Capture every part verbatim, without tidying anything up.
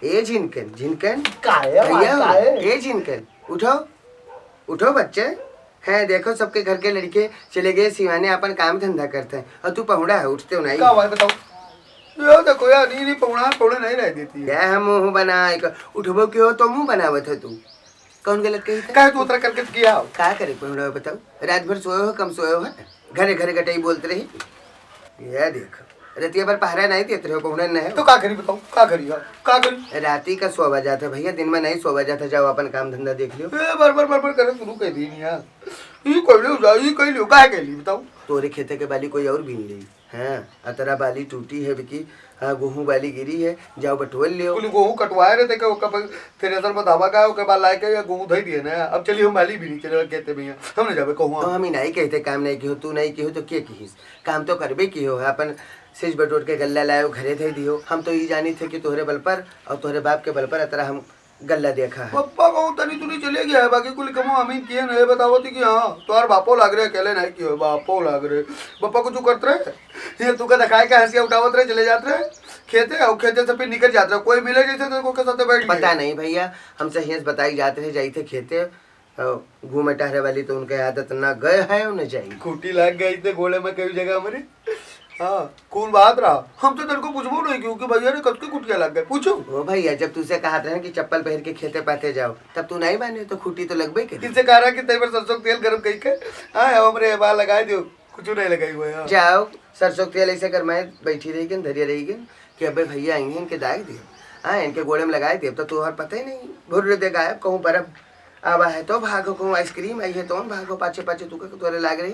ए झिनकन, झिनकन। काहे माँ, भैया, काहे? ए झिनकन, उठो, उठो बच्चे। हैं, देखो, सबके घर के लड़के चले गए सिवाने, अपन काम धंधा करते हैं, और तू पहुड़ा है, उठते हो नहीं। का बात बताओ? यो देखो यार, नहीं, नहीं, पहुड़ा, पहुड़ा नहीं रह देती है। क्या हम मुंह बना, एक उठबो के हो तो मुंह बनावत है तू। कौन गलत कही था? काहे तू उतरा करके किया हो? का करे पहुड़ा, बताओ? रात भर सोए हो, कम सोए हो, हैं? घरे घरे गटई बोलत रही। ये देखो, रतिया भर पहरा नहीं देत रहो, पहुड़न नहीं। तो का करी बताओ, का करी यार, का करी? राती का सोवा जात है भैया, दिन में नहीं सोवा जात है, जाओ अपन काम धंधा देख लियो। ए, बर बर बर बर करे शुरू कर दी यार। ई कह लियो, जा, ई कह लियो, काहे कह ली बताओ? तोरे खेते के बाली कोई और बीन ली। हाँ, अतरा बाली टूटी है बिकी, हाँ, गेहूं बाली गिरी है, जाओ बटोर लियो। कुल गेहूं कटवाए रहे थे, ओकर पर थ्रेसर में दाबा का, ओकर बाद लाए के या गेहूं धई दिए ना। अब चलिए हम बाली भी नहीं चले खेते में, हम नहीं जाबे कहूँ। तो हम ही नहीं कहते काम नहीं किहो, तू नहीं किहो तो के किहिस? काम तो करबे किहो, अपन सिज बटोर के गल्ला लायो, घरे धई दियो। हम तो ई जानी थे कि तोहरे बल पर और तोहरे बाप के बल पर अतरा हम गल्ला देखा है। पप्पा कहूँ तनी तुनी चले गया है, बाकी कुल कमो अमीन किए नहीं बतावत ही कि हाँ, तोहर बापो लाग रहे, अकेले नहीं किहो, बापो लाग रहे। पप्पा कुछ करत रहे, ये तू का दिखाए के हंसिया उठावत रहे, चले जात रहे खेते, और खेते से फिर निकल जात रहे, कोई मिले जैसे तो के साथे बैठ पता गए। नहीं भैया, हमसे हियस बताई जात रहे, जाई थे खेते, अ, घूमे टहरे वाली तो उनके आदत ना गए है और न जाई। खूटी लाग गई थे गोड़े में कई जगह हमारे। हाँ, कौन बात रहा? हम तो तेरे को पूछबो नहीं क्यों कि भैया ने कब के कुटिया लग गए, पूछो। ओ भैया, जब तुझसे कहा था कि चप्पल पहन के खेते पाते जाओ, तब तू नहीं माने, तो खूटी तो लगबे करी। किससे कहा रहा कि तेरे पर सरसों के तेल गरम कई के? हाँ, अब हमरे बाल लगा दियो, कुछ नहीं लगाई हुआ है। जाओ, सरसों के तेल ऐसे गरमाए बैठी रही गन, धरिया रही गन, कि अबे भैया आई हैं, इनके दाग दियो। हाँ, इनके गोड़े में लगाए दियो, तो तोहर पता ही नहीं, भुर्र दे गायब, कहूँ बर्फ आवा है तो भागो, कहूँ आइसक्रीम आई है तो भागो, पाछे पाछे तू का तोरे लाग रही,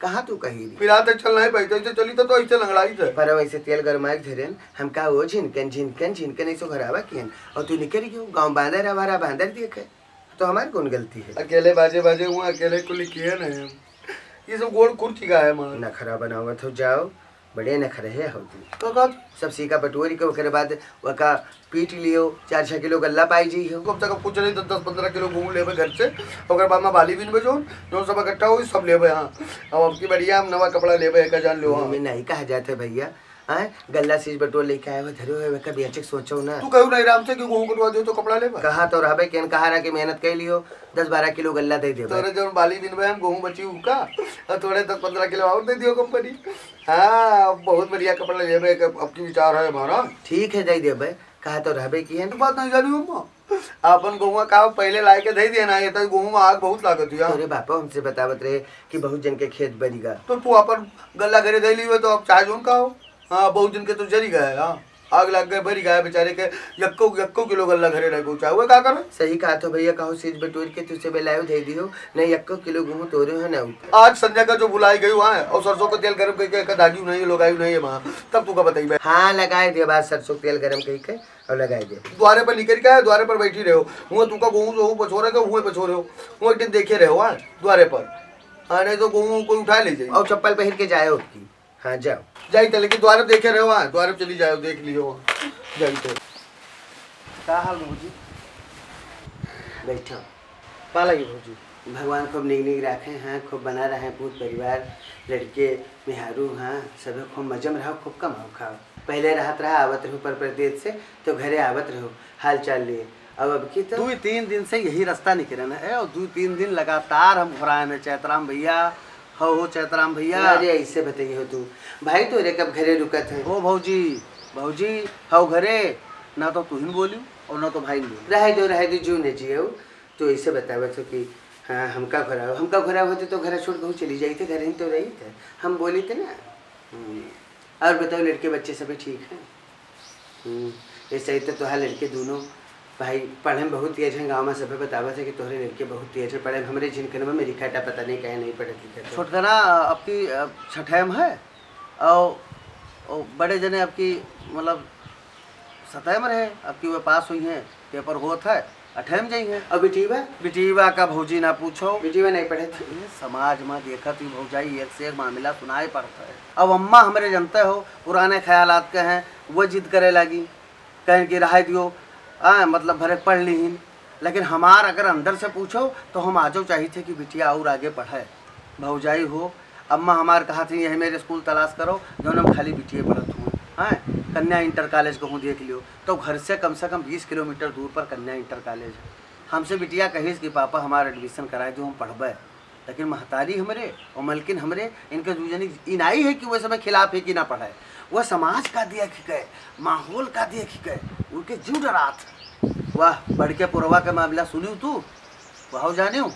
कहाँ तू कही रही? फिर आते चल नहीं पाई, तो ऐसे चली तो, तो ऐसे लंगड़ाई थे। पर वैसे तेल गरमाए के धरेन, हम का वो झिनकन, झिनकन, झिनकन ऐसे घरावा कियन, और तू निकल गयो, गाँव बांदर आवारा बांदर देखे, तो हमार कौन गलती है? अकेले बाजे बाजे हुआ, अकेले कुल किए नहीं हम। ये सब गोड़ कुर्ती का है मार। नखरा बनावत हो, जाओ, बड़े नखरे हो तू। तो का? सब सीका बटोरी के ओकरे बाद ओका पीट लियो, चार छह किलो गल्ला पाई जी हो। कब तक कुछ नहीं, दस दस पन्द्रह किलो गेहूं लेबे घर से, ओकरे बाद में बाली बीनबे जौन, जौन सब इकट्ठा होई, सब लेबे। हाँ, अब अबकी बढ़िया हम नवा कपड़ा लेबे, एका जान लो। हाँ। में नहीं कहा जात है भैया, आए, गल्ला सीज बटोर लेके आए हो, धरे हो, एका बेचे के सोचो ना। तू कहू नहीं राम से कि गेहूं कटवा दियो तो कपड़ा लेबे? कहा तो रहबे केन, कहा रहा कि मेहनत कर लियो, दस बारह किलो गल्ला दे देबे। तोरे जौन बाली बीनबे हम गेहूं बची उका, और थोड़े दस पन्द्रह किलो और दे दियो कंपनी। हाँ, बहुत बढ़िया कपड़ा लेबे, अब की विचार है हमारा। ठीक है, दे देबे, कहा तो रहबे कियन। एक बात नहीं जानी अम्मा, अपन गेहूं का पहले लाए के दे दिया ना, ये तो गेहूं में आग बहुत लागत हुआ। तोरे बापा हमसे बतावत रहे कि बहुत जन के खेत बरी गा। तो तू अपन गल्ला घरे दे लियो, तो अब चाहे जौन का हो। हाँ, बहुत जन के तो जरी गए, हाँ, आग लग गए, बरी गए बेचारे के, यक्को, यक्को किलो गल्ला घरे नहीं पहुंचा, वो का करे? सही कहा तो भैया, कहो सीज बटोर के तुझसे बेलायो दे दियो, नहीं यक्को किलो गेहूं तोरे है ना ऊपर। आज संध्या का जो बुलाई गई वहाँ, और सरसों का तेल गरम करके एक दागी नहीं, लोगाई नहीं है वहाँ, तब तू का बताई बे। हाँ, लगाए दे बात सरसों का तेल गरम करके। और लगाए दे। द्वारे पर निकल के आए, द्वारे पर बैठी रहो। हुआ तू का गेहूं जो हूँ पछोरे के, हुए पछोरे हो। हुआ एक दिन देखे रहो, हाँ, द्वारे पर। हाँ, नहीं तो गेहूं कोई उठा ले जाए। और चप्पल पहन के जाए उसकी। हाँ, जाओ। जाई तो, लेकिन द्वारे देखे रहो, हाँ, द्वारे चली जाओ, देख लियो, हाँ। जाई तो। का हाल भौजी? बैठो। का लगी भौजी? भगवान खूब निक निक रखे, हाँ, खूब बना रहे पूत परिवार, लड़के, मेहरू, हाँ, सभे खूब मजे में रहो, खूब कमाओ खाओ। पहले रहत रहा, आवत रहो पर परदेस से, तो घरे आवत रहो, हाल चाल लिए। अब, अब की तो दुई तीन दिन से यही रास्ता निकरन है, और दुई तीन दिन लगातार हम घुराए में, चैतराम भैया, हो, हो, चैतराम भैया। अरे, ऐसे बताइए हो तू, भाई तोरे कब घरे रुकत है? ओ भौजी, भौजी, हो घरे, ना तो तुहिन बोलियो और ना तो भाई बोलियो। रहे दो, रहे दो, जू ने जियो। तू ऐसे बतावत हो कि हाँ, हमका घुराओ, हमका घुराओ होते तो घर छोड़ के चली जाई थे, घर ही तो रही थे, हम बोली थे ना। हम्म। और बताओ, लड़के बच्चे सभी ठीक हैं? हम्म, ऐसे ही तो तोहार लड़के दोनों भाई पढ़े में बहुत तेज हैं, गाँव में सभी बतावत है कि तोहरे लड़के बहुत तेज हैं पढ़े में, हमरे झिनकनवा में रिखाटा पता नहीं काहे नहीं पढ़त लिखत है। छोटकना अब की, अ, छठे में है, और, और बड़े जने अब की, मतलब, सतह में रहे, अब की वे पास हुई हैं, पेपर होत है, अठे में जाई हैं। और बिटीवा? बिटीवा का भौजी ना पूछो। बिटीवा नहीं पढ़े थे। ये समाज में देखत ही भौजाई एक से एक मामला सुनाए पड़ता है। अब अम्मा हमरे जनते हो, पुराने ख्यालात के हैं, वो जिद करे लागी, कहें कि रहाई दियो, आ, मतलब भरे पढ़ लीहिन। लेकिन हमार अगर अंदर से पूछो तो हम आजो चाहिए थे कि बिटिया और आगे पढ़े। भौजाई हो, अम्मा हमार कहा थी, "यही मेरे स्कूल तलाश करो, जौन हम खाली बिटिये पढ़त हुए।" हैं? कन्या इंटर कॉलेज कहूँ देख लियो, तो घर से कम से कम बीस किलोमीटर दूर पर कन्या इंटर कॉलेज है। हमसे बिटिया कहिस कि पापा हमार एडमिशन कराए दो, हम पढ़बे। लेकिन महतारी हमरे और मलकिन हमरे, इनके दू जनी ई नाई है कि वह समय खिलाफ है कि ना पढ़ाए। वह समाज का देख के, माहौल का देख के उनके जीव डरात। वह बड़के पुरवा के मामला सुनियो तू, वह जानियो।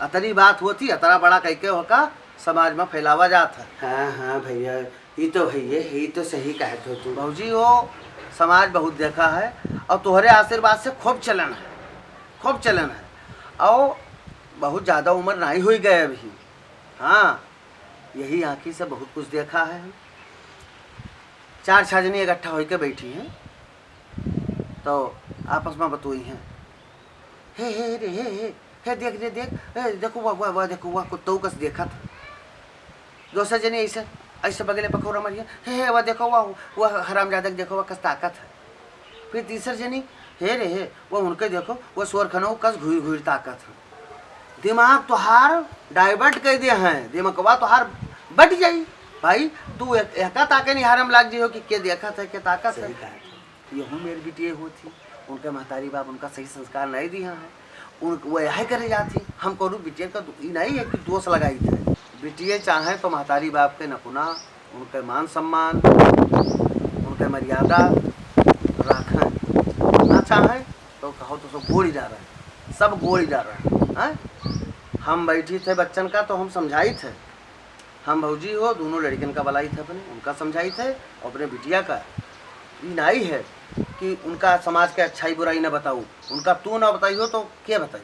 अतनी बात होती, अतरा बड़ा कह के होका समाज में फैलावा जात है। हाँ, हाँ भैया, ई तो है, ये, ई तो सही कहत हो तू। भौजी, वो समाज बहुत देखा है और तोहरे आशीर्वाद से खूब चलन है, खूब चलन है। और बहुत ज़्यादा उम्र नहीं हुई गए अभी। हाँ, यही आँखी से बहुत कुछ देखा है। चार छह जनी इकट्ठा होके बैठी हैं, तो आपस में बतोई हैं, "हे, हे, रे, हे, हे, हे, देख, रे, देख, हे, देखो, वाह, वाह, वाह, देखो, वाह, कुत्तऊ कस देखत है।" दूसर जनी ऐसे, ऐसे बगले पकौड़ा मारिया, "हे, हे, वाह, देखो, वाह, वाह, हरामजादा के देखो, वाह, कस ताकत है।" फिर तीसर जनी, "हे, रे, हे, वाह, उनके देखो, वाह, सोर खनऊ कस घूर, घूर ताकत है।" दिमाग तोहार divert कर दे हैं, दिमागवा तोहार बट जाई। भाई, तू एक, एका ताके निहारे में लाग जियो कि के देखत है, के ताकत है। सही कहा। यहू मेर बिटिये होत ही, उनके महतारी बाप उनका सही संस्कार नहीं दिया है, उन, वो यह करे जात ही। हम करू बिटिये का दो-, ई नहीं है कि दोष लगाई थे। बिटिये चाहे तो महतारी बाप के नकुना, उनके मान सम्मान, उनके मर्यादा राखें, ना चाहे तो कहो तो सब गोड़ी जा रहा है, सब गोड़ी जा रहा है, हैं? हम बैठी थे बच्चन का तो हम समझाई थे, हम भौजी हो, दोनों लड़कन का बलाई थे अपने, उनका समझाई थे, और अपने बिटिया का ई नाई है कि उनका समाज के अच्छाई बुराई ना बताऊ, उनका तू ना बताई हो तो के बताई?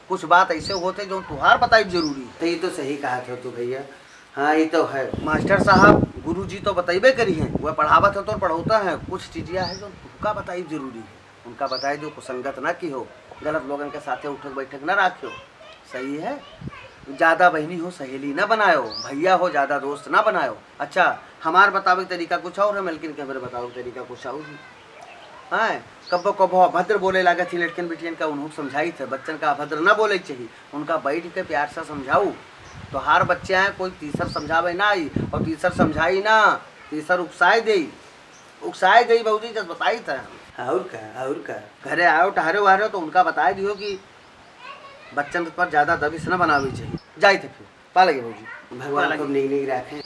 कुछ बात ऐसे होते जो तुहार बताई जरूरी है। तो ये तो सही कहा था तू भैया। हाँ, ये तो है। मास्टर साहब, गुरुजी तो बतैबे करी हैं, वह पढ़ावत है तो पढ़ौता है, कुछ चीजिया है जो तुमका बताई जरूरी है। उनका बताए जो कुसंगत ना की हो, गलत लोगन के साथे उठक बैठक ना राखियो। सही है, ज्यादा बहिनी हो सहेली ना बनायो, भैया हो ज्यादा दोस्त ना बनायो। अच्छा, हमार बतावे के तरीका कुछ और है, मलकिन के हमरे बतावे के तरीका कुछ और है। हैं, कब्बो कब्बो अभद्र बोले लागत ही लड़कन बिटियन का, उन्हों समझाई थे, बच्चन का अभद्र ना बोले के चाहिए, उनका बैठ के प्यार से समझाऊ। तोहार बच्चे हैं, कोई तीसर समझावे ना आई, और तीसर समझाई ना, तीसर उकसाए देई, उकसाए देई भौजी, जस बताई था। और का, और का? घरे आयो, टहरे वहरे तो उनका बताए दियो कि बच्चन पर ज्यादा दबिश न बनावे चाहिए। जाई थे फिर, पा लगे भौजी। भगवान पा लगे। खूब निक निक राखे।